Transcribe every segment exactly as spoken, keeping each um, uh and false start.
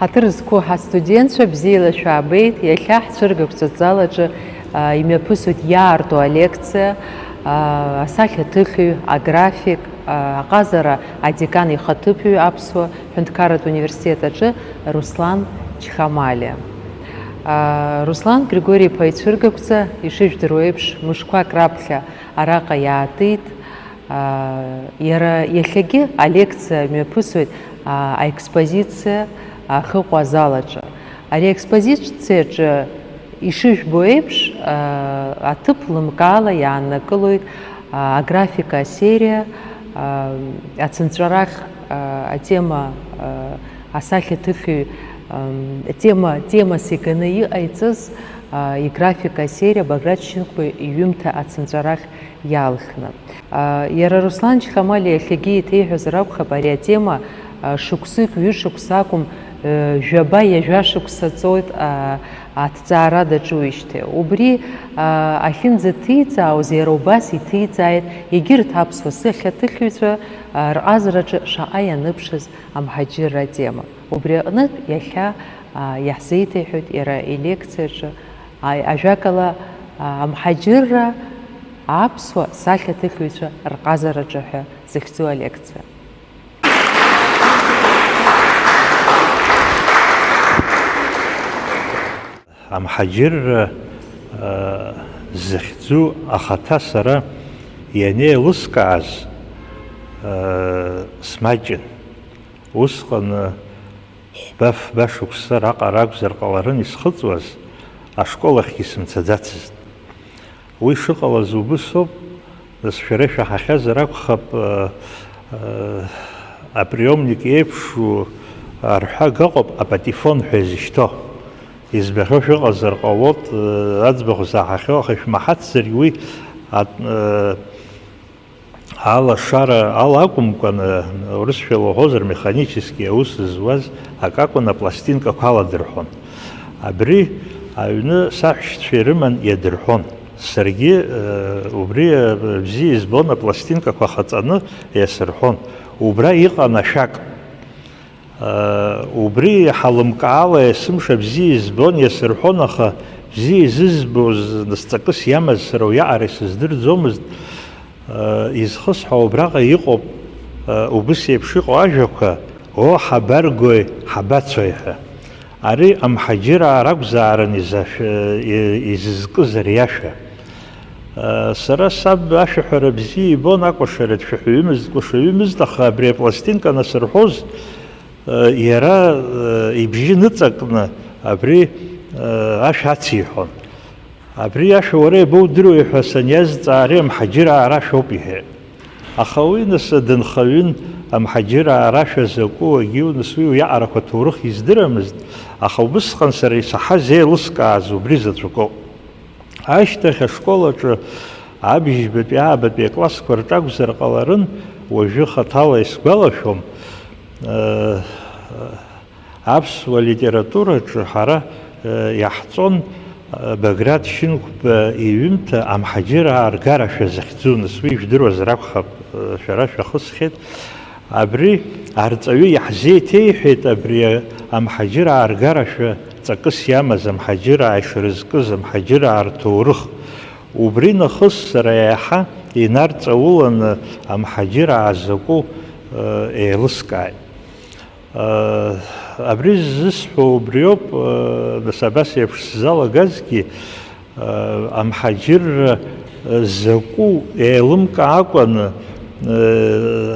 Ҳаҭыр зқәу ҳастудентцәа, бзиала шәаабеит. Иахьа ҳцәыргақәҵатә залаҿы, а, имҩаԥысуеит иаарту алекциа, а, асахьаҭыхҩы, аграфик, а, аҟазара адекан ихаҭыԥҩы Аԥсуа Ҳәынҭқарратә университет аҿы Руслан Чхамалиа. А, Руслан Григори-иԥа ицәыргақәҵа, ишыжәдыруа еиԥш, мышқәак раԥхьа араҟа иаатит. Иара иахьагьы алекциа мҩаԥысуеит аекспозициа ахьыҟоу азал аҿы. Ари аекспозициаҿы, ишыжәбо еиԥш, аҭыԥ лымкаала иааннакылоит аграфика асериа, ацынҵәарах атема, асахьаҭыхҩы, тема, темас иганы иҟаиҵаз играфика асериа Баграт Шьынқәба иҩымҭа ацынҵәарах иалхны. Иара Руслан Чхамалиа иахьагьы иҭеиҳәозар акәхап, ари атема шықәсык, ҩышықәса акәым, жәаба иажәа шықәса ҵоит аҭҵаара даҿуижьҭеи. Убри ахьынӡаҭиҵаауаз иара убас иҭиҵааит егьырҭ аԥсуа сахьаҭыхҩцәа рҟазараҿы шаҟа ианыԥшыз амҳаџьырра атема. Убри аҟнытә иахьа иаҳзеиҭеиҳәоит иара илекциаҿы. Ай, ажәакала, а, амҳаџьырра аԥсуа сахьаҭыхҩцәа рҟазараҿы ҳәа захьӡу алекциа. Амҳаџьырра, а, захьӡу ахаҭа сара ианеилыскааз, а, смаҷын. Усҟан, а, Хәба-фба шықәса раҟара акәзар ҟаларын исхыҵуаз, ашкол ахьгьы сымцаӡацызт. Уи шыҟалаз убыс ауп, нас шәара ишәаҳахьазар акәхап, э, э, априомник еиԥшу арҳәага ыҟоуп, апатефон ҳәа изышьҭоу. Избахьоу шәыҟазар ҟалоит, э, аӡбахә заҳахьоу, аха ишәмаҳацзаргь уи ат-, э, Алашара ала акәымкәаны, урысшәала уҳәозар, механически аус зуаз акакәын апластинкақәа аладырҳәон. Абри аҩны саҳәшьцәа ирыман иадырҳәон. Саргьы, э, убри, э, бзиа избон, апластинкақәа хаҵаны иасырҳәон. Убра иҟан ашәак. Убри ҳалымкаала есымша бзиа избон, иасырҳәон, аха бзиа изызбоз, нас ҵакыс иамаз сара уиаҟара исыздырӡомызт. Изхысҳәо убраҟа иҟоуп, убыс еиԥш иҟоу ажәақәа, о, ҳабаргои, ҳабацои ҳәа. Ари амҳаџьыраа ракәзаарын изашә-, изызкыз ари ашәа. Сара саб ашәаҳәара бзиа ибон, акәашара дшәаҳәаҩымызт, кәашаҩымызт, аха абри апластинка анасырҳәоз, Иара ибжьы ныҵакны абри ашә ациҳәон. Абри ашә уара иабоудыруеи ҳәа саниазҵаа, ари амҳаџьыраа рашәоуп иҳәеит. Аха уи нас дынхаҩын, амҳаџьыраа рашәа закәу, агьиу нас уи уиаҟарақәа ҭоурых издырамызт, аха убысҟан сара исаҳаз еилыскааз убри заҵәыкоуп. Ашьҭахь ашкол аҿы абжьбатәи аабатәи аклассқәа рҿы акәзар ҟаларын, уажәы хаҭала исгәалашәом, э, аԥсуа литератураҿы ҳара, э, иаҳҵон, э, Баграт Шьынқәба иҩымҭа Амҳаџьыраа ргарашәа захьӡу, нас уи ижәдыруазар акәхап, э, шәара шәахысхьеит. Абри арҵаҩы иаҳзеиҭеиҳәеит абри амҳаџьыраа ргарашәа ҵакыс иамаз, амҳаџьыраа ишрызкыз, амҳаџьыраа рҭоурых. Убри нахыс сара еиҳа инарҵауланы амҳаџьыраа закәу, э, еилыскааит. Э, абри ззысҳәо убриоуп, э, нас абас еиԥш сзалагазгьы, Амҳаџьырра закәу еилымкаакәаны,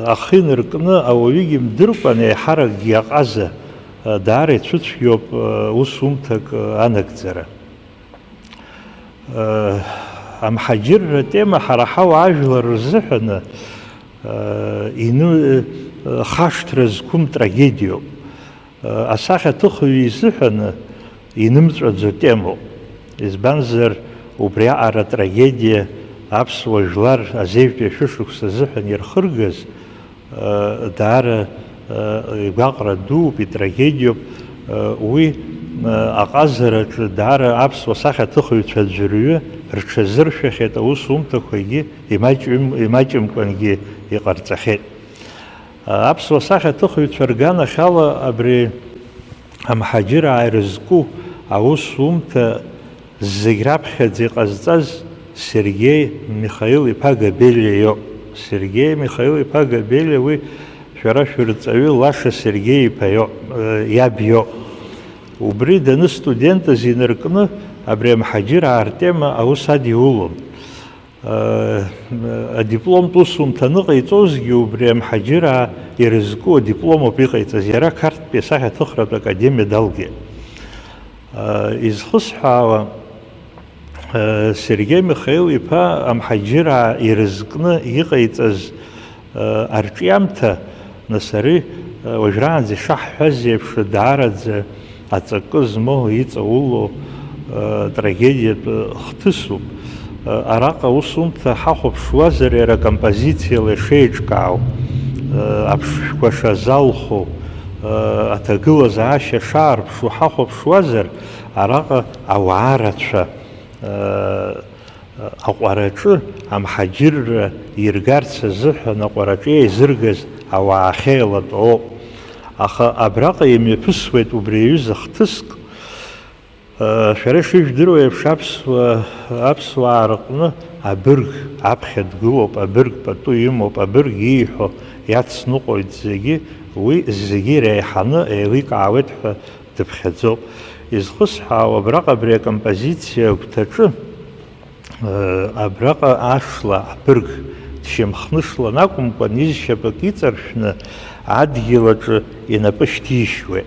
ахы инаркны ауаҩы имдыркәан, еиҳаракгьы аҟаза, даара ицәыцәгьоуп усумҭак анагӡара. Амҳаџьырра атема ҳара ҳауаажәлар рзыҳәаны ины-, хашҭра зқәым трагедиоуп. Асахьаҭыхҩы изыҳәаны инымҵәаӡо темоуп. Избанзар, убриаҟара атрагедиа аԥсуа жәлар азеижәтәи ашәышықәса азыҳәан ирхыргаз, даара игәаҟра дууп, итрагедиоуп. Уи аҟазараҿы даара аԥсуа сахьаҭыхыҩцәа аӡәырҩы рҽазыршәахьеит, аусумҭақәагьы имаҷым-, имаҷымкәангьы иҟарҵахьеит. Аԥсуа сахьаҭыхыҩцәа рганахьала абри Амҳаџьыраа ирызку аусумҭа зегь раԥхьаӡа иҟазҵаз Сергеи Михаил-иԥа Габелиа иоуп. Сергеи Михаил-иԥа Габелиа уи шәара шәырҵаҩы Лаша Сергеи-иԥа иоуп, э, иаб иоуп. Убри даныстудентыз инаркны абри амҳаџьыраа ртема аус адиулон. Э, адипломтә усумҭа аныҟаиҵозгьы убри амҳаџьыраа ирызку адиплом ауп иҟаиҵаз, иара Қарҭтәи асахьаҭыхратә академиа далгеит. Э, изхысҳәаауа, э, Сергеи Михаил-иԥа амҳаџьыраа ирызкны иҟаиҵаз, э, арҿиамҭа, нас ари, э, уажәраанӡа ишаҳҳәаз еиԥш, даараӡа аҵакы змоу, иҵаулоу, э, трагедиатә хҭысуп. Э, араҟа усумҭа ҳахәаԥшуазар, иара акомпозициала ишеиҿкаау, э, аԥшшәқәа шазалху, э, аҭагылазаашьа шаарԥшу ҳахәаԥшуазар, араҟа ауаа рацәа, э, аҟәараҿы амҳаџьырра иргарц азыҳәан аҟәараҿы еизыргаз ауаа ахьеилатәоу. Аха абраҟа имҩаԥысуеит убри аҩыза хҭыск. Шәара ишыжәдыруа еиԥш, аԥсуа, аԥсуаа рҟны абырг аԥхьа дгылоуп, абырг пату имоуп, абырг ииҳәо иацныҟәоит зегьы, уи зегьы иреиҳаны еиликаауеит ҳәа дыԥхьаӡоуп. Изхысҳәаау, абраҟа абри акомпозициа агәҭаҿы, Абраҟа ашла абырг дшьамхнышлан акәымкәан, изшьапык иҵаршәны адгьыл аҿы инапы шьҭишьуеит.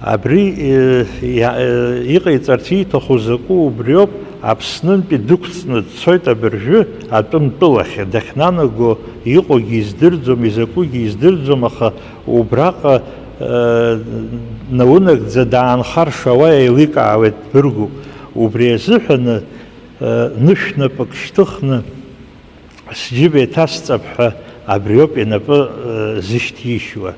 Абри, э, иа-, э, иҟаиҵарц ииҭаху закәу убриоуп, Аԥснынтәи дықәҵны дцоит абыржәы атәым тәылахь, дахьнанаго иҟоугьы издырӡом, изакәугьы издырӡом, аха убраҟа, э, наунагӡа даанхар шауа еиликаауеит, дбыргуп. Убри азыҳәаны, Нышә напык шьҭыхны сџьыба иҭасҵап ҳәа абриоуп инапы, э, зышьҭишьуа.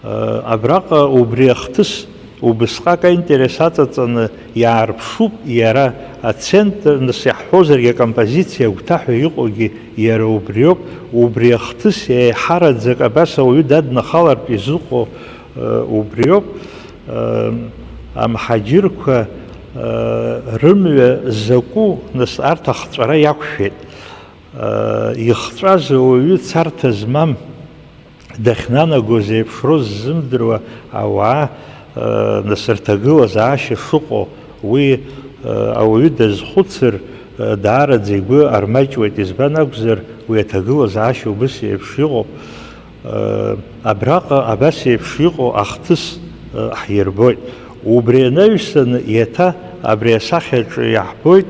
Э, абраҟа убри ахҭыс убысҟак аинтерес аҵаҵаны иаарԥшуп иара, ацентр, нас иаҳҳәозаргьы акомпозициа агәҭа ҳәа иҟоугьы иара убриоуп, убри ахҭыс еиҳараӡак абас ауаҩы даднахалартә изыҟоу, э, убриоуп. Э, амҳаџьырқәа, э, рымҩа закәу, нас, арҭ ахҵәара иақәшәеит. Ихҵәаз ауаҩы царҭа змам, дахьнанагоз еиԥшроу ззымдыруа ауаа, нас, рҭагылазаашьа шыҟоу, уи, ауаҩы дазхәыцыр, даараӡа игәы армаҷуеит, избан акәзар, уи аҭагылазаашьа убыс еиԥш иҟоуп. Абраҟа абас еиԥш иҟоу ахҭыс ҳирбоит. Убри анаҩсаны, еиҭа абри асахьаҿы иаҳбоит,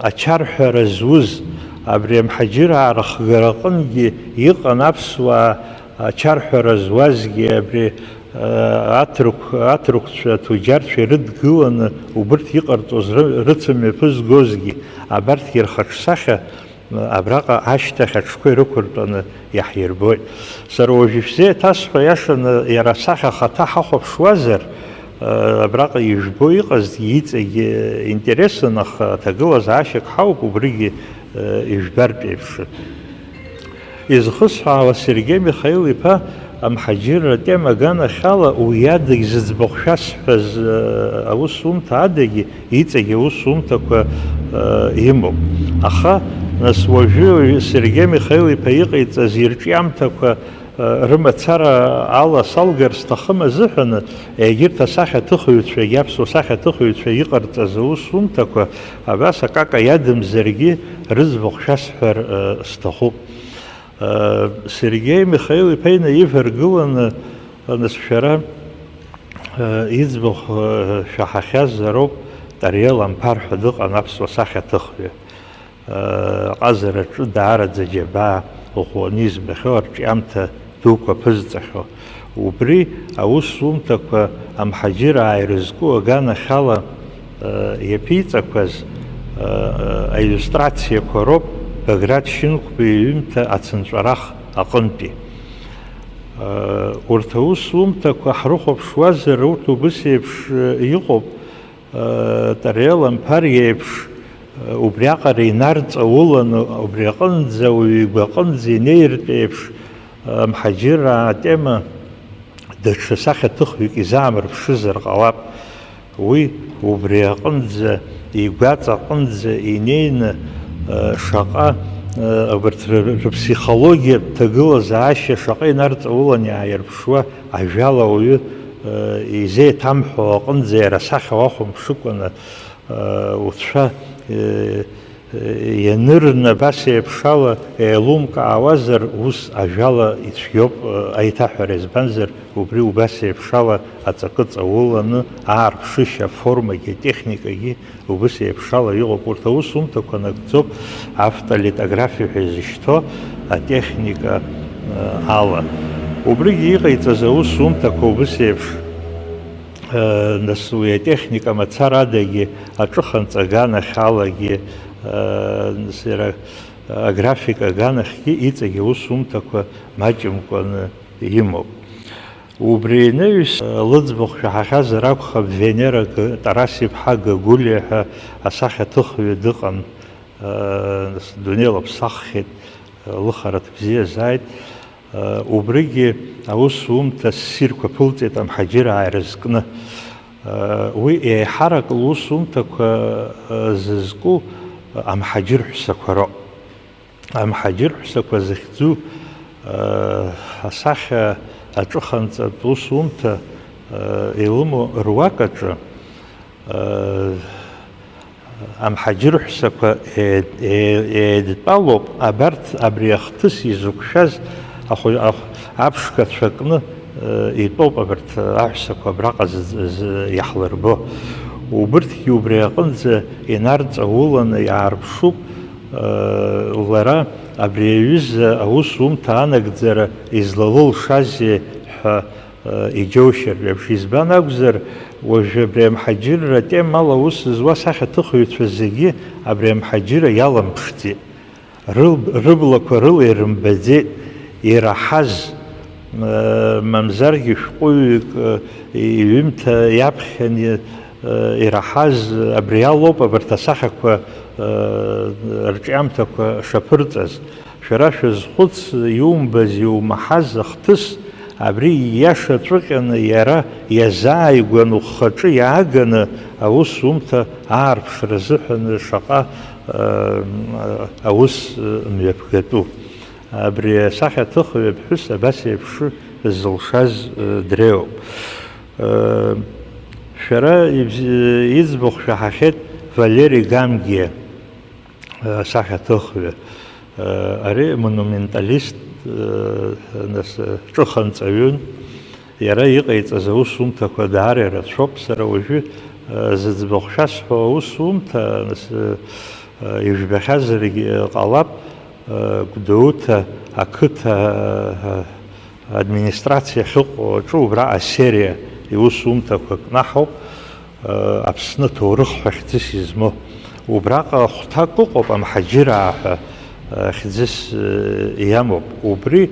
ачарҳәара зуз, абри амҳаџьыраа рыхгараҟынгьы иҟан аԥсуаа ачарҳәара зуазгьы, абри аҭырқә-, аҭырқәцәа, аҭуџьарцәа ирыдгыланы убырҭ иҟарҵоз ры-, рыцымҩаԥызгозгьы, абарҭгьы рхаҿсахьа абраҟа ашьҭахь аҽқәа ирықәыртәаны иаҳирбоит. Сара уажә ишәзеиҭасҳәо, иашаны, иара асахьа ахаҭа ҳахәаԥшуазар, э, абраҟа ижәбо иҟазгьы иҵегьы интересын, аха аҭагылазаашьак ҳауп, убригьы, э, ижәбартә еиԥшын. Изхысҳәаауа, Сергеи Михаил-иԥа амҳаџьырра атема аганахьала уи адагь зыӡбахә шәасҳәаз, э, аусумҭа адагьы иҵегь аусумҭақәа, э, имоуп. Аха, нас, уажәы Сергеи Михаил-иԥа иҟаиҵаз ирҿиамҭақәа, э, рымацара ала салгар сҭахым азыҳәаны, егьырҭ асахьаҭыхыҩцәа, егьи аԥсуа сахьаҭыхыҩцәа иҟарҵаз аусумҭақәа абас акака иадамзаргьы рыӡбахә шәасҳәар, э, сҭахуп. Сергеи Михаил-иԥа инаиваргыланы, анысшәара, иӡбахә шәаҳахьазароуп, Тариел Амԥар ҳәа дыҟан аԥсуа сахьаҭыхҩы. Аҟазараҿы даараӡа џьабаа ӷәӷәаны избахьоу, арҿиамҭа дуқәа ԥызҵахьоу. Убри аусумҭақәа амҳаџьыраа ирызку аганахьала, э, иаԥиҵақәаз, э, аиллиустрациақәа роуп Баграт Шьынқәба иҩымҭа Ацынҵәарах аҟынтәи. Э, урҭ аусумҭақәа ҳрыхәаԥшуазар, урҭ убыс еиԥш, э, иҟоуп. Тариел Амԥар иеиԥш, убриаҟара инарҵауланы, убри аҟынӡа, ауаҩы игәы аҟынӡа инеиртә еиԥш, амҳаџьыраа атема даҽа сахьаҭыхҩык изаамырԥшызар ҟалап. Уи убри аҟынӡа, игәаҵа аҟынӡа инеины, э, шаҟа, э, абарҭ ры-, рыԥсихологиатә ҭагылазаашьа шаҟа инарҵаулан иааирԥшуа, ажәала ауаҩы, э, изеиҭамҳәо аҟынӡа иара асахьа уахәамԥшыкәаны, э, уцәа, э, Ианырны абас еиԥшала еилумкаауазар, ус ажәала ицәгьоуп, аиҭаҳәара, избанзар, убри убас еиԥшала аҵакы ҵауланы, аарԥшышьа аформагьы атехникагьы убыс еиԥшала иҟоуп. Урҭ аусумҭақәа нагӡоуп автолитографиа ҳәа изышьҭоу атехника, э, ала. Убригьы иҟаиҵаз аусумҭақәа убыс еиԥш. Нас уи атехника мацара адагьы, аҿыханҵа аганахь алагьы, нас иара аграфика аганахьгьы иҵегь аусумҭақәа маҷымкәаны имоуп. Убри инаҩс, лыӡбахә шәаҳахьазар акәхап, Венера Г-, Тарас-иԥҳа Гагулиа ҳәа асахьаҭыхҩы дыҟан, нас дунеи лаԥсаххьеит, лыхараҭ бзиазааит. Убригьы аусумҭа ссирқәа ԥылҵеит амҳаџьыраа ирызкны. Уи еиҳарак лусумҭақәа зызку амҳаџьырҳәсақәа роуп. Амҳаџьырҳәсақәа зыхьӡу асахьа аҿыханҵатә усумҭа илымоу руак аҿы, Амҳаџьырҳәсақәа еид-, е-, еидтәалоуп абарҭ абри ахҭыс изықәшәаз ахәы-, ахә-, аԥшқацәа кны, э, итәоуп абарҭ аҳәсақәа абраҟа зы-, зы-, иаҳлырбо. Убырҭгьы убри аҟынӡа инарҵауланы иаарԥшуп, э, лара абри аҩыза аусумҭа анагӡара излалылшазеи ҳәа иџьоушьартә еиԥш. Избан акәзар, уажәы абри амҳаџьырра темала аус зуа асахьаҭыхҩцәа зегьы абри амҳаџьырра иаламԥшӡеит. Рыл-, рыблақәа рыла ирымбаӡеит, ираҳаз, э, мамзаргьы шәҟәыҩҩык, э, иҩымҭа иаԥхьан, э, ираҳаз, абри алоуп абарҭ асахьақәа, э, рҿиамҭақәа шаԥырҵаз. Шәара шәазхәыц, иумбаз, иумаҳаз ахҭыс, абри ииашаҵәҟьаны иара иазааигәан ухаҿы иааганы аусумҭа аарԥшра азыҳәан шаҟа, э, аус мҩаԥгатәу. Абри асахьаҭыхҩы аԥҳәыс абас еиԥш зылшаз, э, дреиуоуп. Э, шәара ибз-, иӡбахә шәаҳахьеит Валери Гамгиа. Асахьаҭыхҩы. Ари монументалист, нас, ҿыханҵаҩын. Иара иҟаиҵаз аусумҭақәа даара ирацәоуп. Сара уажәы, зыӡбахә шәасҳәо аусумҭа, нас, ижәбахьазаргьы ҟалап, Гәдоуҭа ақыҭа администрациа ахьыҟоу аҿы убра асериа иусумҭақәа кнаҳауп, Аԥсны аҭоурых ҳәа хьӡыс измоу. Убраҟа хәҭак ыҟоуп, амҳаџьыраа ҳәа хьӡыс иамоуп. Убри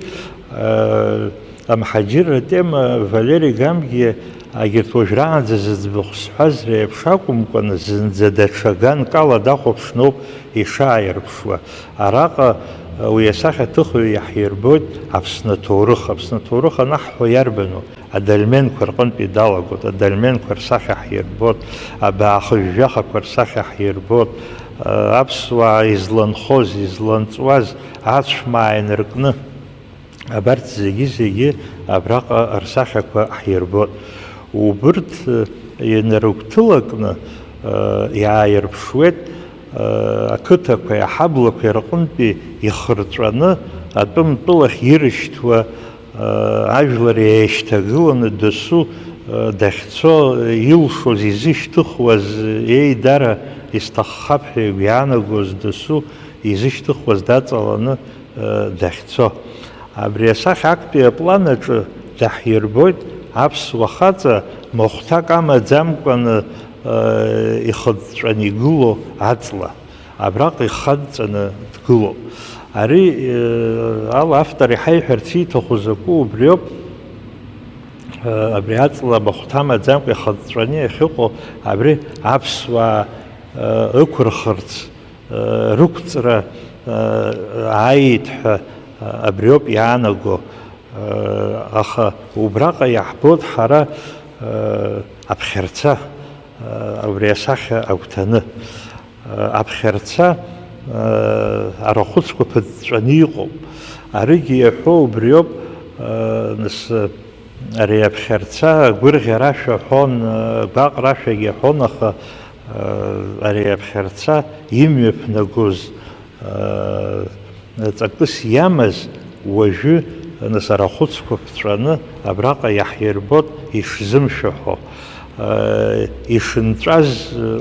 амҳаџьырра атема Валери Гамгиа, егьырҭ уажәраанӡа зыӡбахә сҳәаз реиԥш акәымкәаны, зынӡа даҽа ганкала дахәаԥшноуп ишааирԥшуа. Араҟа уи асахьаҭыхҩы иаҳирбоит Аԥсны аҭоурых. Аԥсны аҭоурых анаҳҳәо иарбану? Адольменқәа рҟынтәи далагоит, адольменқәа рсахьа ҳирбоит, абаахыжәжәахақәа рсахьа ҳирбоит, аԥсуаа изланхоз, изланҵуаз, ацәмаа инаркны. Абарҭ зегьы-зегьы абраҟа рсахьақәа ҳирбоит. Убырҭ, э, инарыгәҭылакны, э, иааирԥшуеит, э, ақыҭақәеи аҳаблақәеи рҟынтәи ихырҵәаны атәым тәылахь ирышьҭуа, э, ажәлар еишьҭагыланы досу, э, дахьцо, илшоз, изышьҭыхуаз, еидара исҭаххап ҳәа игәы иаанагоз досу изышьҭыхуаз даҵаланы, дахьцо. Абри асахьа актәи аплан аҿы даҳирбоит аԥсуа хаҵа махәҭак амаӡамкәаны, ихыҵәҵәаны игылоу аҵла. Абраҟа ихадҵаны дгылоуп. Ари ала автор иҳаиҳәарц ииҭаху закәу убриоуп. Абри аҵла махәҭа амаӡамкәа ихыҵәҵәаны иахьыҟоу абри аԥсуаа ықәырхырц рықәҵра ааит ҳәа абриоуп иаанаго. Аха убраҟа иаҳбоит ҳара, э, аԥхьарца, э, убри асахьа агәҭаны. Э, аԥхьарца, э, арахәыцқәа ԥыҵәҵәаны иҟоуп. Аригьы иаҳәо убриоуп, э, нас, ари аԥхьарца агәырӷьарашәа ҳәон, э, гәаҟрашәагьы ҳәон, аха, э, ари аԥхьарца имҩаԥнагоз, ҵакыс иамаз, уажәы, нас, арахәыцқәа ԥҵәаны абраҟа иаҳирбот ишзымшәаҳәо, ишынҵәаз,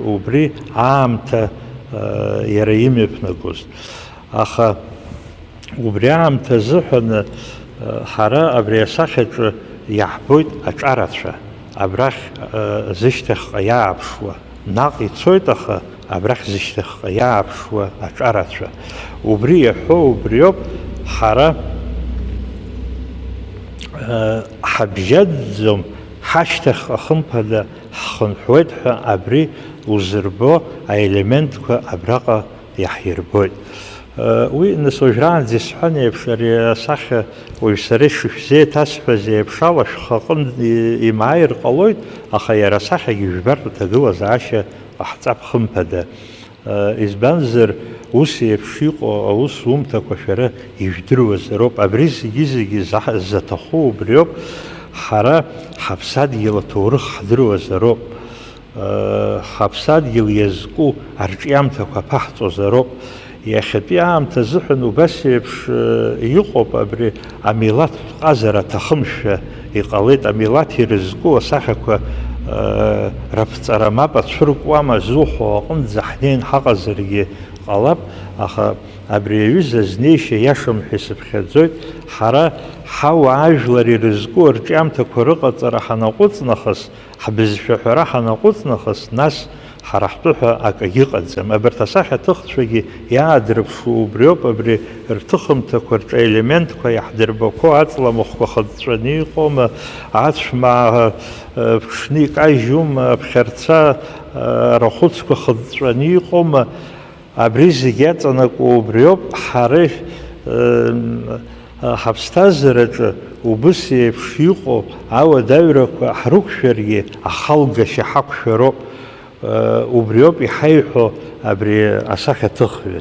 убри аамҭа иара имҩаԥнагоз. Аха убри аамҭа азыҳәаны ҳара абри асахьаҿы иаҳбоит аҿарацәа, абрахь зышьҭахьҟа иааԥшуа. Наҟ ицоит, аха абрахь зышьҭахьҟа иааԥшуа аҿарацәа. Убри иаҳәо убриоуп, ҳара, э, ҳабжьаӡӡом, ҳашьҭахьҟа хымԥада ҳхынҳәуеит ҳәа абри узырбо аелементқәа абраҟа иаҳирбоит. Уи, нас, уажәраанӡа исҳәан еиԥш, ари асахьа уаҩ сара ишышәзеиҭасҳәаз еиԥш ала шәхы аҟынтә имааир ҟалоит, аха иара асахьагьы жәбартә аҭагылазаашьа ҟаҳҵап хымԥада. Избанзар, ус еиԥш иҟоу аусумҭақәа шәара ижәдыруазароуп. Абри зегьы-зегьы заҳ-, заҭаху убриоуп, ҳара ҳаԥсадгьыл аҭоурых ҳдыруазароуп. Ҳаԥсадгьыл иазку арҿиамҭақәа ԥаҳҵозароуп. Иахьатәи аамҭа азыҳәан убас еиԥш иҟоуп, абри амилаҭтә ҟазара аҭахымшәа иҟалеит. Амилаҭ ирызку асахьақәа раԥҵара мап ацәыркуама зуҳәо аҟынӡа ҳнеин ҳаҟазаргьы ҟалап, аха абри аҩыза азнеишьа иашам ҳәа исыԥхьаӡоит. Ҳара ҳауаажәлар ирызку арҿиамҭақәа рыҟаҵара ҳанаҟәыҵ нахыс, ҳбызшәа ҳәара ҳанаҟәыҵ нахыс, нас ҳара ҳтәы ҳәа акагьы ыҟаӡам. Абарҭ асахьаҭыхцәагьы иаадырԥшуа убриоуп, абри рҭыхымҭақәа рҿы аелементқәа иаҳдырбақәо аҵла махәқәа хыҵәҵәаны иҟоума, ацәмаа, э, ԥҽны икажьума, аԥхьарца, э, арахәыцқәа хыҵәҵәаны иҟоума, абри зегь иаҵанакуа убриоуп, ҳара, э, ҳаԥсҭазаараҿы убыс еиԥш иҟоу ауадаҩрақәа ҳрықәшәаргьы ахалгашьа ҳақәшәароуп, э, убриоуп иҳаиҳәо абри асахьаҭыхҩы.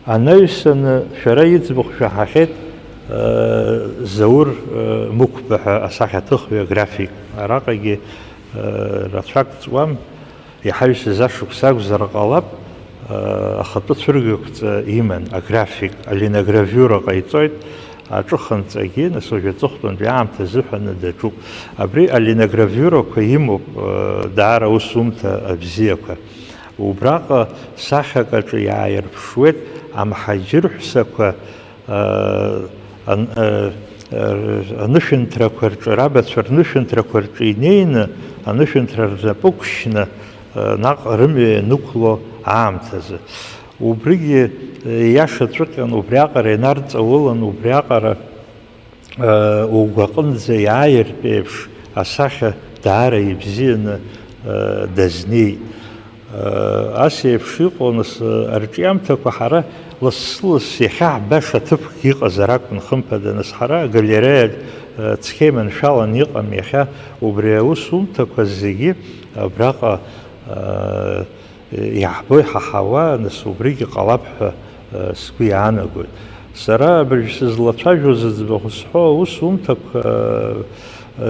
Анаҩсаны шәара иӡбахә шәаҳахьеит, э, Заур, э, Мықәба ҳәа асахьаҭыхҩы аграфик. Араҟагьы, э, рацәак ҵуам. Иҳаҩсыз ашықәс акәзар ҟалап, ахатәы цәыргақәҵа иман, аграфик, алиногравиура ҟаиҵоит, аҿыханҵагьы, нас уажә аҵыхәтәантәи аамҭа азыҳәаны даҿуп. Абри алиногравиурақәа имоуп, даара аусумҭа абзиақәа. Убраҟа сахьак аҿы иааирԥшуеит амҳаџьырҳәсақәа, ан-, анышәынҭрақәа рҿы, рабацәа рнышәынҭрақәа рҿы инеины, анышәынҭра рнапы ықәшьны, наҟ рымҩа ианықәло аамҭазы. Убригьы иаша ҵәыҟьан, убриаҟара инарҵаулан, убриаҟара угәаҟынӡа иааиртә еиԥш асахьа даара ибзианы дазнеит. Ас еиԥш иҟоу, нас, арҿиамҭақәа ҳара лассы-ласс иахьа ҳбаша ҭыԥк иҟазар акәын, хымԥада, нас, ҳара агалереиаҿ цқьа иманшәалан иҟам иахьа, убри аусумҭақәа зегьы абраҟа иаҳбо иҳаҳауа, нас, убригьы ҟалап ҳәа сгәы иаанагоит. Сара абыржә сызлацәажәоз зыӡбахә сҳәо аусумҭақәа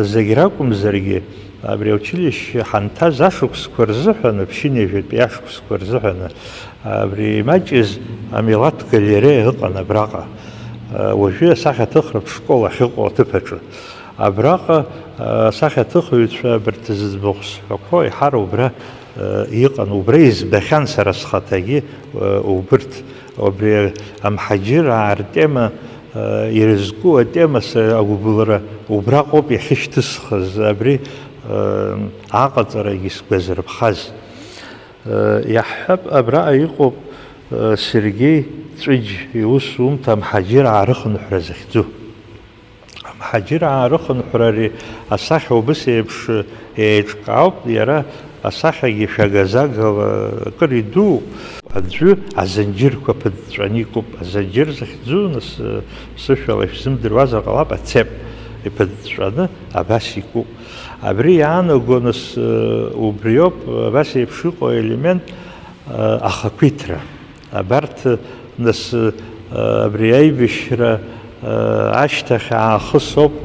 зегь ракәымзаргьы, абри аучилишьче ҳанҭаз ашықәсқәа рзыҳәан, ԥшьынҩажәатәи ашықәсқәа рзыҳәан, абри имаҷыз амилаҭ галереиа ыҟан абраҟа. Уажәы асахьаҭыхратә школ ахьыҟоу аҭыԥ аҿы. Абраҟа асахьаҭыхыҩцәа абарҭ зыӡбахә сҳәақәо еиҳарак убра иҟан, убра избахьан сара схаҭагьы, убырҭ, убри амҳаџьыраа ртема, ирызку атема, сара агәыбылра убраҟоуп иахьышьҭысхыз, абри аҟаҵарагьы сгәазырԥхаз. Иаҳҳәап, абраҟа иҟоуп Сергеи Ҵәыџь иусумҭа амҳаџьыраа рыхынҳәра захьӡу. Амҳаџьыраа рыхынҳәра ари асахьа убыс еиԥш еиҿкаауп, иара Асахьагьы шәагазагала акыр идууп. Аӡәы азанџьырқәа ԥыҵәҵәаны икуп. Азанџьыр захьӡу, нас, ԥсышәала ишәзымдыруазар ҟалап, ацеп иԥыҵәҵәаны абас икуп. Абри иаанаго, нас, убриоуп абас еиԥш иҟоу елемент, ахақәиҭра. Абарҭ, нас, абри аибашьра ашьҭахь аахыс ауп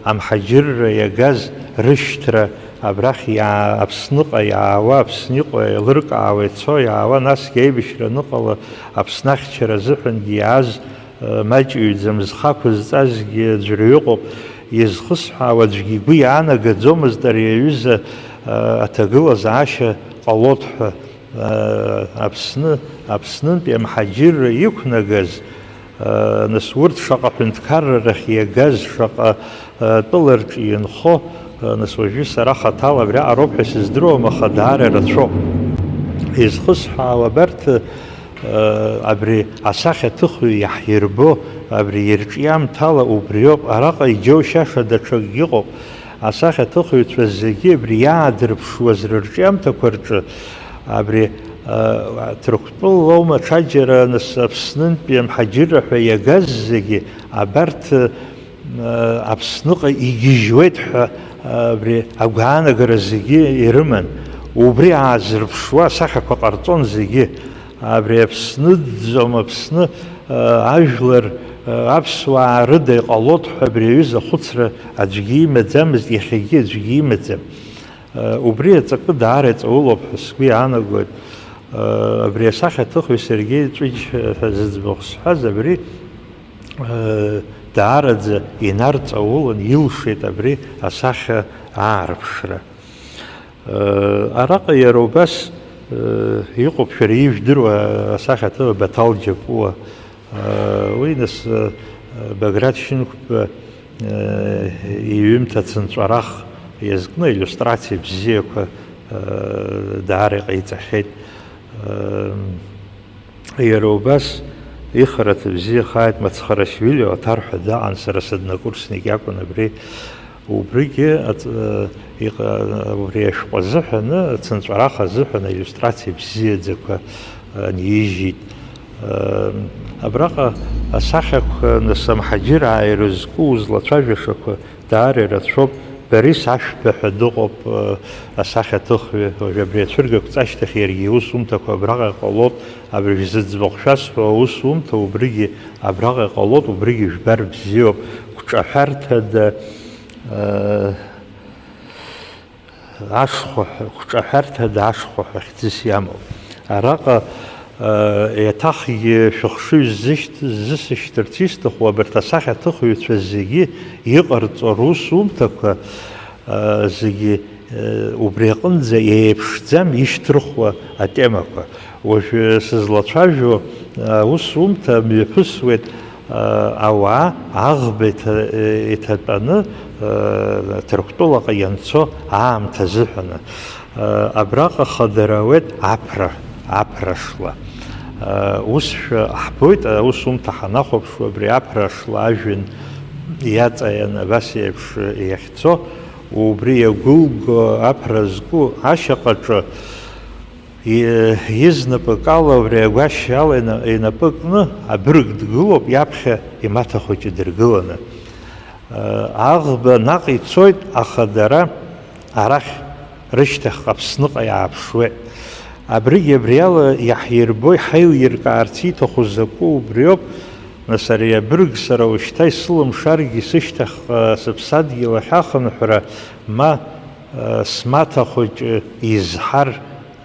амҳаџьырра иагаз рышьҭра, абрахь иаа-, Аԥсныҟа иаауа, Аԥсны иҟоу еилыркаауа ицо иаауа, насгьы аибашьра аныҟала Аԥсны ахьчара азыҳәангьы иааз маҷҩӡам, зхы ақәызҵазгьы аӡәырҩы ыҟоуп. Изхысҳәаауа аӡәгьы игәы иаанагаӡомызт ари аҩыза аҭагылазаашьа ҟалоит ҳәа. Аԥсны, Аԥснынтәи амҳаџьырра иқәнагаз, нас, урҭ шаҟа ҳәынҭқарра рахь иагаз, шаҟа тәыла рҿы инхо, нас, уажәы сара хаҭала абриаҟароуп ҳәа сыздыруам, аха даара ирацәоуп. Изхысҳәаауа абарҭ, абри асахьаҭыхҩы иаҳирбо, абри ирҿиамҭала убриоуп, араҟа иџьоушьаша даҽакгьы ыҟоуп. Асахьаҭыхҩцәа зегьы абри иаадырԥшуаз рырҿиамҭақәа рҿы, абри, а, Ҭырқәтәылоума ҽаџьара, нас, Аԥснынтәи амҳаџьырра ҳәа иагаз зегьы абарҭ, а, Аԥсныҟа игьежьуеит ҳәа, а, абри агәаанагара зегьы ирыман. Убри аазырԥшуа асахьақәа ҟарҵон зегьы. Абри Аԥсныӡӡом, Аԥсны, а, ажәлар, а, аԥсуаа рыда иҟалоит ҳәа абри аҩыза ахәыцра аӡәгьы имаӡамызт, иахьагьы аӡәгьы имаӡам. А, убри аҵакы даара иҵаулоуп ҳәа сгәы иаанагоит. А, абри асахьаҭыхҩы Сергеи Ҵәыџь ҳәа зыӡбахә сҳәаз абри, а, даараӡа инарҵаулан илшеит абри асахьа аарԥшра. Араҟа иара убас иҟоуп шәара ижәдыруа асахьаҭыхҩы Баҭал Џьапуа. Уи, нас, Баграт Шьынқәба иҩымҭа Цынҵәарах иазкны аиллиустрациа бзиақәа даара иҟаиҵахьеит. Иара убас ихарҭа бзиахааит Мацхарашвили Оҭар ҳәа даҟан, сара сыднакурсник иакәын абри. Убригьы аҵ-, э, иҟ-, убри ашәҟәы азыҳәаны, ацынҵәарах азыҳәан аиллиустрациа бзиаӡақәа, э, анижьит. Э, абраҟа асахьақәа, нас, амҳаџьыраа ирызку узлацәажәашақәа даара ирацәоуп. Борис Ашәба ҳәа дыҟоуп, э, асахьаҭыхҩы. Уажә абри ацәыргақәҵа ашьҭахь иаргьы иусумҭақәа абраҟа иҟалоит. Абри зыӡбахә шәасҳәо аусумҭа убригьы абраҟа иҟалоит, убригьы жәбар бзиоуп. Гәҿаҳәарҭада, э, ашхәа ҳәа, гәҿаҳәарҭада ашхәа ҳәа хьӡыс иамоуп. Араҟа, э, еиҭахгьы шәыхшыҩ ззышьҭ-, ззысышьҭырц исҭаху абарҭ асахьаҭыхҩцәа зегьы иҟарҵо русумҭақәа, э, зегьы, э, убри аҟынӡа еиԥшӡам ишьҭырхуа атемақәа. Уажәы сызлацәажәо аусумҭа мҩаԥысуеит, э, ауаа аӷба иҭа-, э, иҭатәаны, э, Ҭырқәтәылаҟа ианцо аамҭа азыҳәаны. Э, абраҟа хадара ауеит аԥра, аԥра шла. Э, усшәа ҳбоит, аусумҭа ҳанахәаԥшуа, абри аԥра шла ажәҩан иаҵаиан абас еиԥш иахьцо, убри иагәылго аԥра зку ашьаҟаҿы, и-, изнапык ала, убри агәашьа ала ина-, инапы кны абырг дгылоуп, иаԥхьа имаҭа хәыҷы дыргыланы. Э, аӷба наҟ ицоит, аха дара арахь рышьҭахьҟа Аԥсныҟа иааԥшуеит. Абригь абриала иаҳирбо, иҳаилиркаарц ииҭаху закәу убриоуп. Нас ари абырг сара ушьҭа исылымшаргьы, сышьҭахьҟа сыԥсадгьыл ахь ахынҳәра, ма, э, смаҭа хәыҷы изҳар,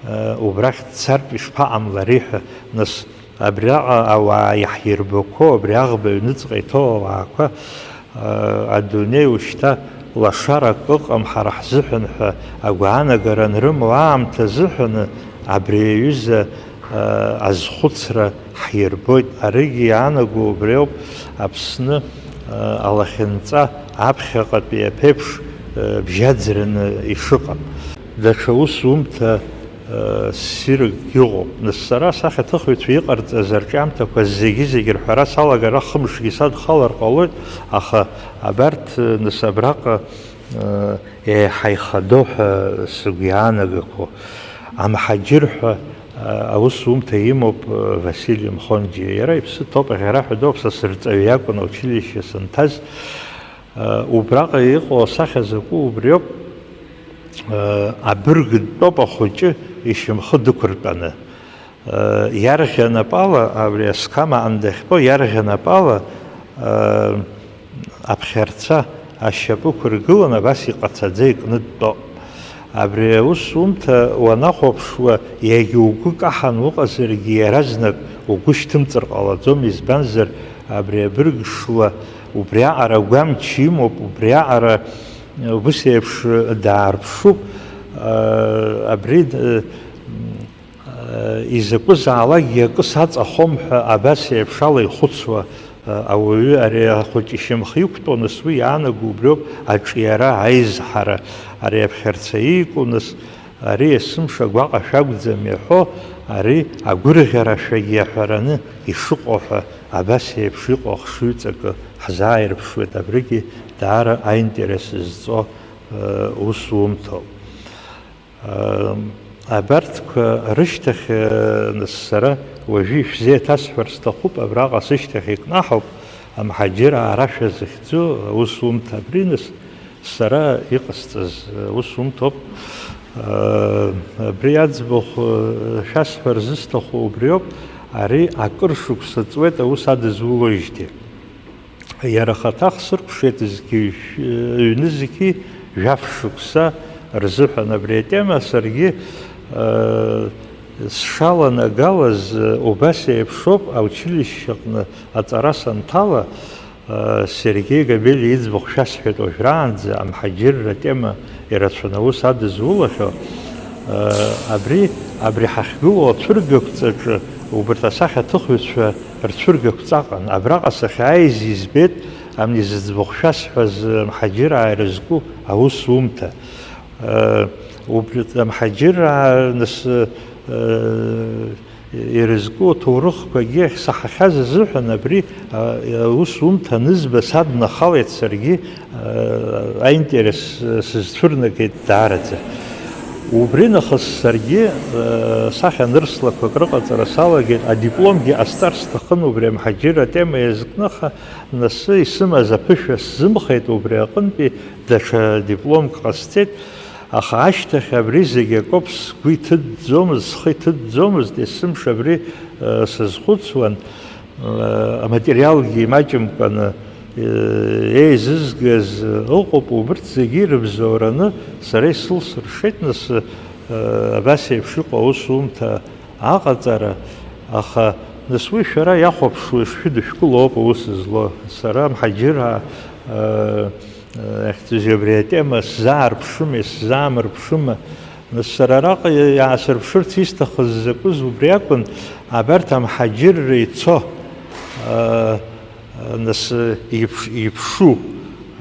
э, убрахь дцартә ишԥаҟамлари ҳәа, нас, абриаҟа ауаа иаҳирбақәоу, абри аӷба аҩныҵҟа иҭоу ауаақәа, э, адунеи ушьҭа лашарак ыҟам ҳара ҳзыҳәан ҳәа агәаанагара анрымоу аамҭа азыҳәаны абри аҩыза, э, азхәыцра ҳирбоит. Аригьы иаанаго убриоуп, Аԥсны, э, алахьынҵа аԥхьаҟатәи аԥеиԥш, э, бжьаӡраны ишыҟам. Даҽа усумҭа, э, ссирк иҟоуп. Нас сара асахьаҭыхҩцәа иҟарҵаз арҿиамҭақәа зегьы-зегьы рҳәара салагар, хымшгьы садхалар ҟалоит, аха абарҭ, э, нас абраҟа еиҳа ихадоу ҳәа сыгәы иаанагақәо, амҳаџьыр ҳәа аусумҭа имоуп Васили Мхонџьиа. Иара иԥсы ҭоуп, аӷьараҳәа дууп, са сырҵаҩы иакәын аучилишьче санҭаз. Убраҟа иҟоу асахьа закәу убриоуп, абырг дтәоуп ахәыҷы ишьамхы дықәыртәаны. Иарӷьа напала, абри асқама андахьтәоу иарӷьа напала, аԥхьарца ашьапы ықәыргыланы абас иҟацаӡа икны дтәоуп. Абри аусумҭа уанахәаԥшуа, иагьа угәы каҳан уҟазаргьы, иаразнак угәы шьҭымҵыр ҟалаӡом, избанзар, абри абырг шла убриаҟара гәамч имоуп, убриаҟара ус еиԥш даарԥшуп, абри изакәызаалакгьы акы саҵахом ҳәа абас еиԥш ала ихәыцуа ауаҩы, ари ахәыҷ ишьамхы иқәтәоу, нас уи иаанаго убриоуп аҿиара, аизҳара, ари аԥхьарца иику, нас ари есымша гәаҟашәа акәӡам иаҳәо, ари агәырӷьарашәагьы иаҳәараны ишыҟоу ҳәа абас еиԥш иҟоу ахшыҩҵакы ҳзааирԥшуеит, абригьы даара аинтерес зҵо усумҭоуп. Абарҭқәа рышьҭахь, нас, сара уажәы ишәзеиҭасҳәар сҭахуп, абраҟа сышьҭахь икнаҳауп амҳаџьыраа рашәа зыхьӡу аусумҭа. Абри, нас, сара иҟасҵаз аусумҭоуп. Абри аӡбахә шәасҳәар зысҭаху убриоуп, ари акыр шықәса ҵуеит аус адызулоижьҭеи. Иара ахаҭа хсыркәшеит зқьи, ҩ-, ҩнызқьи жәаф шықәса рзыҳәан. Абри атема саргьы, э, сшаланагалаз, э, убас еиԥшоуп, аучилишьче аҟны аҵара санҭала, э, Сергеи Габелиа иӡбахә шәасҳәеит уажәраанӡа, амҳаџьырра атема ирацәаны аус адызулахьоу, э, абри, абри ҳахьгылоу ацәыргақәҵаҿы убарҭ асахьаҭыхҩцәа рцәыргақәҵаҟан. Абраҟа сахьааиз избеит ани зыӡбахә шәасҳәаз амҳаџьыраа ирызку аусумҭа. Э, убри амҳаџьыраа нас, э, ирызку аҭоурыхқәагьы ахьсаҳахьаз азыҳәан абри, а, аусумҭа анызба саднахалеит саргьы, а, аинтерес, а, сызцәырнагеит даараӡа. Убри нахыс саргьы, а, сахьа нырслақәак рыҟаҵара салагеит, адипломгьы ҟасҵар сҭахын убри амҳаџьырра атема иазкны, аха нас исымаз аԥышәа сзымхеит, убри аҟынтәи даҽа дипломк ҟасҵеит. Аха ашьҭахь абри зегь акоуп, сгәы иҭыҵӡомызт, схы иҭыҵӡомызт, есымша абри, э, сазхәыцуан, э, аматериалгьы имаҷымкәаны, э, еизызгаз ыҟоуп, убырҭ зегьы ирыбзоураны сара исылсыршеит, нас, э, абас еиԥш иҟоу аусумҭа аҟаҵара, аха, нас, уи шәара иахәаԥшуа ишшәыдышәкыло ауп аус злоу. Сара амҳаџьыраа, э, Ахьӡ-, абри атема сзаарԥшыма, исзаамырԥшыма? Нас сара араҟа иаасырԥшырц исҭахыз закәыз убри акәын, абарҭ амҳаџьырра ицо, аа, нас, иԥш-, иԥшу,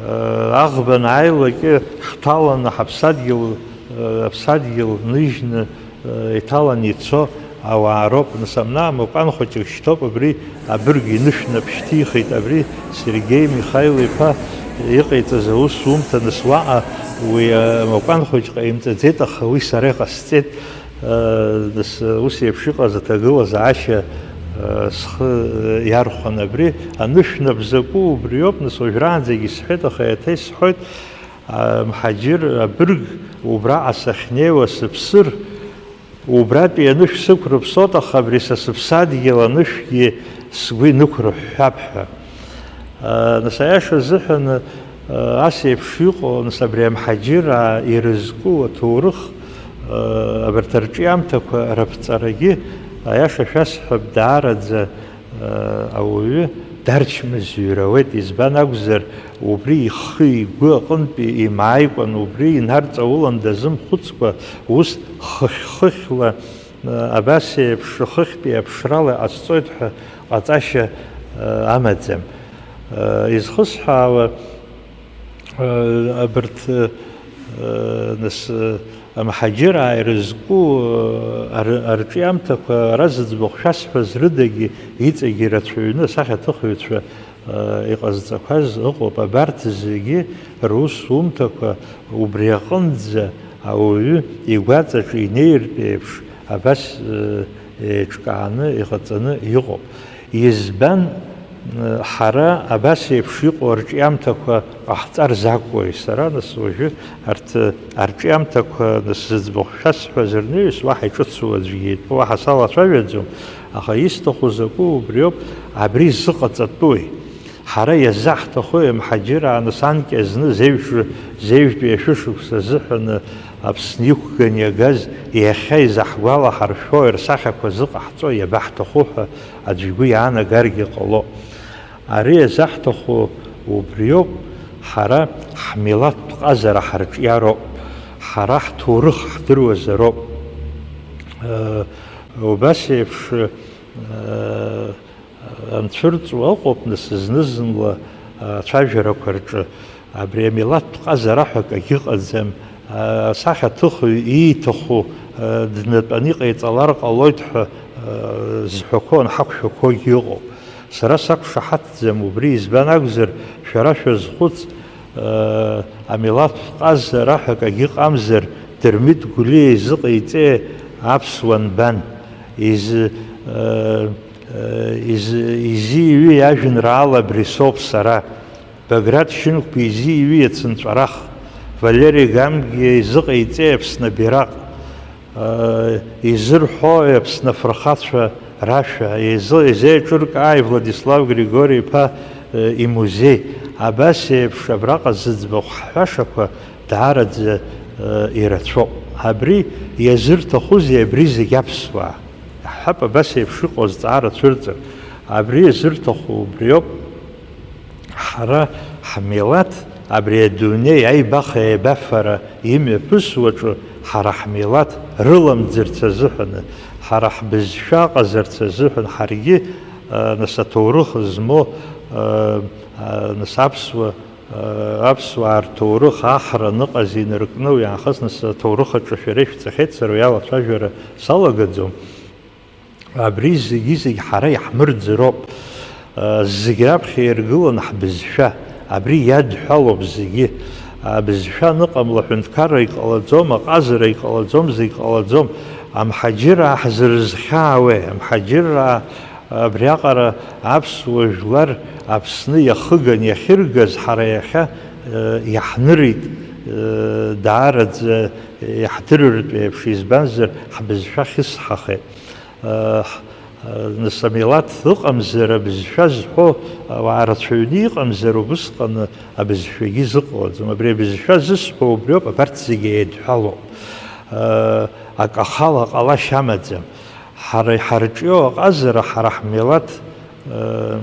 аа, аӷба анааилакь ҳҭаланы ҳаԥсадгьыл, аа, аԥсадгьыл ныжьны, иҭалан ицо ауаа роуп. Нас, амна амакәан хәыҷык шьҭоуп, абри абырг инышәнап шьҭихит, абри Сергеи Михаил-иԥа иҟаиҵаз аусумҭа, нас, уаҟа уи амакәан хәыҷ ҟаимҵаӡеит, аха уи сара иҟасҵеит. Нас, ус еиԥш иҟаз аҭагылазаашьа схы иархәан, абри анышәнап закәу убриоуп, нас, уажәраанӡагьы исҳәеит, аха еиҭа исҳәоит. Амҳаџьыр абырг убраҟа сахьнеиуа сыԥсыр, убратәи анышә сықәрыԥсоит, аха абри са сыԥсадгьыл анышәгьы сгәы инықәрыҳәҳәап ҳәа. Нас аиаша азыҳәан, ас еиԥш иҟоу, нас абри амҳаџьыраа ирызку аҭоурых, абарҭ арҿиамҭақәа раԥҵарагьы, аиаша шәасҳәап, даараӡа ауаҩы дарчмазаҩыр ауеит, избан акәзар, убри ихы-игәы аҟынтәи имааикәан, убри инарҵаулан дазымхәыцкәа, ус хыхь-хыхьла, абас еиԥш хыхьтәи аԥшрала иҟасҵоит ҳәа ҟаҵашьа амаӡам. Изхысҳәаауа, Абарҭ, нас, амҳаџьыраа ирызку ар-, арҿиамҭақәа ара зыӡбахә шәасҳәаз рыдагьы иҵегьы ирацәаҩны асахьаҭыхҩцәа Иҟазҵақәаз ыҟоуп, абарҭ зегьы русумҭақәа убри аҟынӡа ауаҩы игәаҵаҿы инеиртә еиԥш абас, э, еиҿкааны иҟаҵаны иҟоуп. Избан, э, ҳара абас еиԥш иҟоу арҿиамҭақәа ҟаҳҵар закәуеи? Сара нас уажәы арҭ, э, арҿиамҭақәа нас зыӡбахә шәасҳәаз рнаҩс уаҳа иҿыцу аӡәгьы итәы уаҳа салацәажәаӡом, аха исҭаху закәу убриоуп, абри зыҟаҵатәуи. Ҳара иазаҳҭаху имҳаџьыраа нас анкьа зны зеижә-, зеижәтәи ашәышықәса азыҳәаны Аԥсны иқәган иагаз, иахьа изаҳгәалаҳаршәо рсахьақәа зыҟаҳҵо иабаҳҭаху ҳәа аӡә игәы иаанагаргьы ҟало. Ари иазаҳҭаху убриоуп, ҳара ҳмилаҭтә ҟазара ҳарҿиароуп, ҳара ҳҭоурых ҳдыруазароуп. Э, убас еиԥш, э, Анцәырҵуа ыҟоуп, нас, зны-зынла, а, ацәажәарақәа рҿы. Абри амилаҭтә ҟазара ҳәа акагьы ыҟаӡам. А, асахьаҭыхҩы ииҭаху, а, днатәаны иҟаиҵалар ҟалоит ҳәа, а, зҳәақәо анҳақәшәақәогьы ыҟоуп. Сара сақәшаҳаҭӡам убри, избан акәзар, шәара шәазхәыц, а, амилаҭтә ҟазара ҳәа акагьы ыҟамзар, Дырмит Гәлиа изыҟаиҵеи аԥсуа нбан? Изы, а, Изы-, изы-иҩи ажәеинраала абри соуп сара, Баграт Шьынқәба изы-иҩи ацынҵәарах, Валери Гамгиа изыҟаиҵеи Аԥсны абираҟ, изырҳәои Аԥсны афырхацәа рашәа, изы-, изеиҿыркааи Владислав Григори-иԥа, э, имузеи, абас еиԥш абраҟа зыӡбахә ҳҳәашақәа даараӡа, э, ирацәоуп. Абри иазырҭахузеи абри зегь аԥсуаа? Иаҳҳәап, абас еиԥш иҟоу азҵаара цәырҵыр, абри иазырҭаху убриоуп, ҳара ҳмилаҭ абри адунеи аибаха-еибафара имҩаԥысуаҿы ҳара ҳмилаҭ рыламӡырц азыҳәаны, ҳара ҳбызшәа ыҟазарц азыҳәан, ҳаргьы, а, нас аҭоурых змоу, а, а, нас аԥсуа Аԥсуаа рҭоурых аҳра аныҟаз инаркны, уи аахыс нас аҭоурых аҿы шәара ишәҵахьеит, сара уи алацәажәара салагаӡом. Абри зегьы-зегь ҳара иаҳмырӡыроуп. Зегь раԥхьа иргылан ҳбызшәа. Абри иадҳәалоуп зегьы. Абызшәа аныҟамла аҳәынҭқарра иҟалаӡом, аҟазара иҟалаӡом, зегь ҟалаӡом. Амҳаџьыраа ҳзырызхьаауеи? Амҳаџьыраа Абриаҟара аԥсуа жәлар Аԥсны иахыган иахьыргаз ҳара иахьа, э, иаҳнырит, э, даараӡа иаҳдырыртә еиԥш, избанзар, ҳбызшәа хьысҳахеит. Э, ҳ-, э, нас амилаҭ ыҟамзар, абызшәа зҳәо ауаа рацәаҩны иҟамзар, убысҟаны абызшәагьы зыҟалаӡом. Абри абызшәа зысҳәо убриоуп, абарҭ зегьы еидҳәалоуп. Э, акы ахала ҟалашьа амаӡам. Ҳара иҳарҿиоу аҟазара ҳара ҳмилаҭ, э,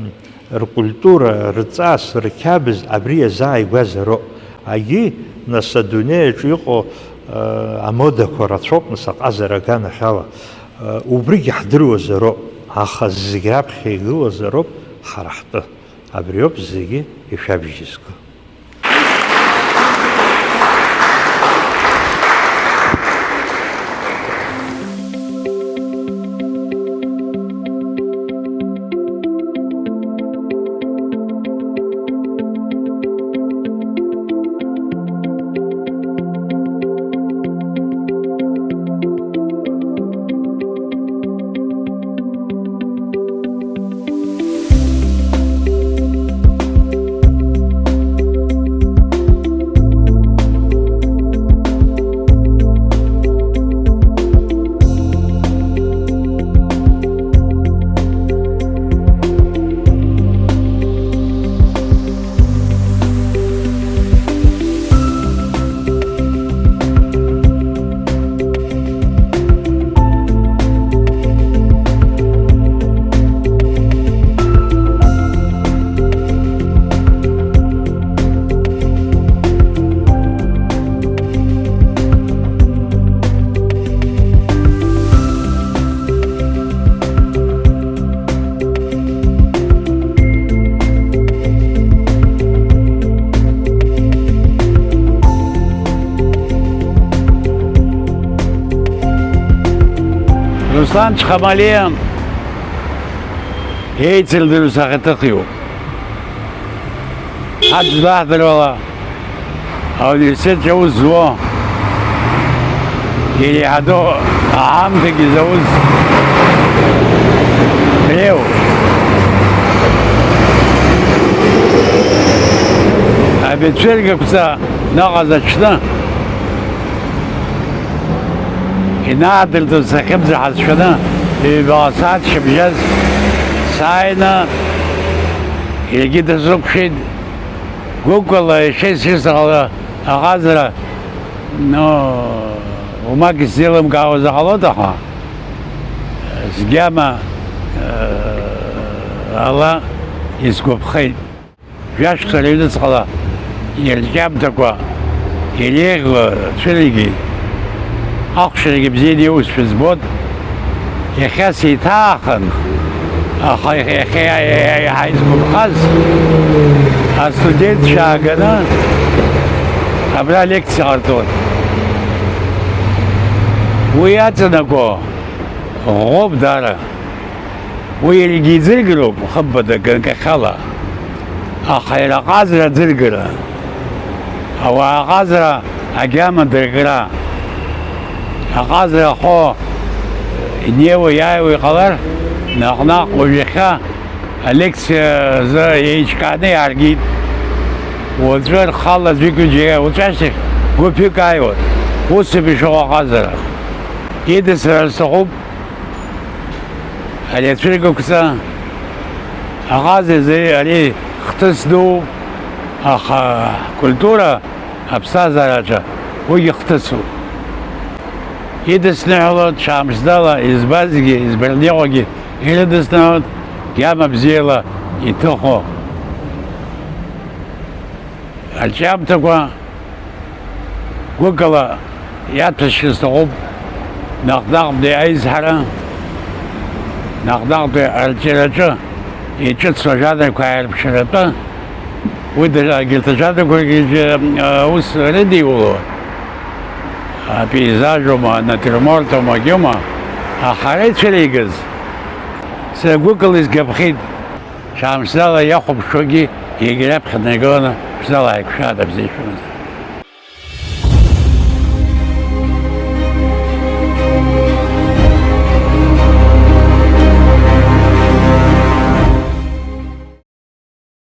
ркультура, рҵас, рқьабз абри иазааигәазароуп. Агьи, нас, адунеи аҿы иҟоу, э, амодақәа рацәоуп, нас, аҟазара аганахьала. Э, убригьы ҳдыруазароуп, аха зегь раԥхьа игылазароуп ҳара ҳтәы. Абриоуп зегьы ишәабжьызго. Руслан Чхамалиа еицырдыруа сахьаҭыхҩуп. Ҳаӡбаҳдыруала ауниверситет аус зуа, иреиҳаӡоу аҳамҭагьы зауз дреиуоуп. Абицәыргақәҵа наҟаз аҽны инаадыртыз сахьымӡа ҳацәшәаны, ҩбаҟа сааҭ шьыбжьаз сааины, егьи дысықәшәеит. Гәыкала ишеисырсаҟала аҟазара, ну, умак исзеилымкаауазар ҟалоит, аха сгьама, э, ала исгәаԥхеит. Жәашықәса рыҩныҵҟала ирҿиамҭақәа иреиӷьу цәыригеит. Ахәшарагьы бзианы иусшәа збоит. Иахьа сеиҭаахан, аха иахьа, иахьа иаҳа изгәаԥхаз астудентцәа ааганы абра лекциа ҟарҵон. Уи иаҵанакуа ӷәӷәоуп даара. Уи иаргьы иӡыргароуп, хымԥада, ганкахьала. Аха иара аҟазара аӡыргара, ауаа аҟазара агьама дыркра, аҟазара ахо инеиуа иааиуа иҟалар, наҟ-наҟ уажә иахьа алекциа азы еиҿкааны иааргеит. Уаҵәы рхала аӡәык-ҩыџьа, уаҵәашьҭахь гәыԥҩык ааиуан. Ус ауп ишыҟоу аҟазара. Идысыр сҭахуп. Ари ацәыргақәҵа аҟаза изы ари хҭыс дууп, аха ҳкультура аԥсҭазаараҿы уигьы хҭысуп. Идысныҳәалоит ҽаамсдала избазгьы, избарниҟәагьы ирыдысныҳәалоит гьама бзиала иҭыхо арҿиамҭақәа. Гәыкала иаҭәашьа сҭахуп наҟ-наҟтәи аизҳара, наҟ-наҟтәи арҿиараҿы иҿыцу ажанрқәа ааирԥшаратәы, уи дара, егьырҭ ажанрқәагьы, э, аус рыдиуло, апейзажума, анатиурмортума, кьыма, аха ара ицәыригаз, сара гәыкала исгәаԥхеит. Ҽаамсдала иахәаԥшуагьы егьи раԥхьа днаргыланы ԥшӡала ааиқәшәаат абзиа шәымазар.